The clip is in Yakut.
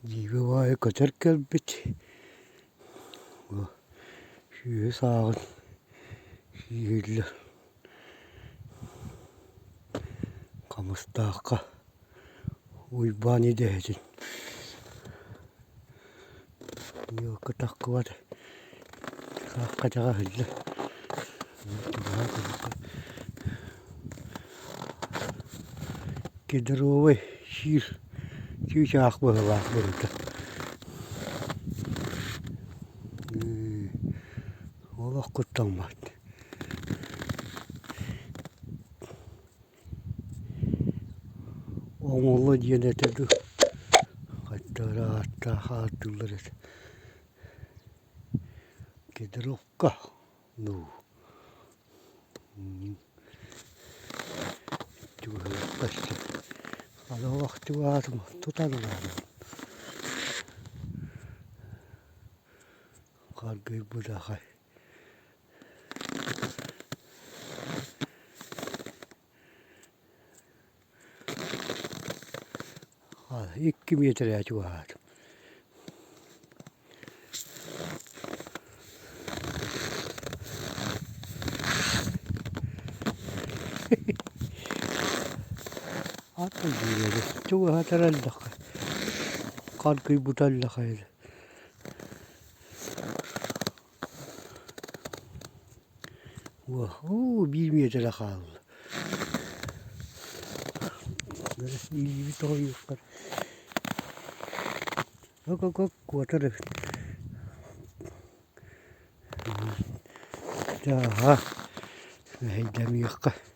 Дьиибэ баайы көтөр кэлбит, сүөһү сааҕын сииһиллэр Хамыстаахха Уйбаан идэһэтин елка таххыбат саахха иһиллэр Кедровай сиир чыычаах быһыылаах быһыыта олох куттаммат Оҥоло диэн этэ дуу, хайдах эрэ ааттаах ааттыыллар этэ Кедровка дуу тутан ылаары харгыйбыт аҕай Икки миэтэрэ чугаһаатым. Ата дьиэлэри чугаһатар элбэххэ харгыйбыта элбэхэ Уу, биир миэтэрэ хаалла. Илиибит тоҕойуоххар Ок-ок-ок куотар эбит. Дьааһа, мэһэйдэмиэххэ.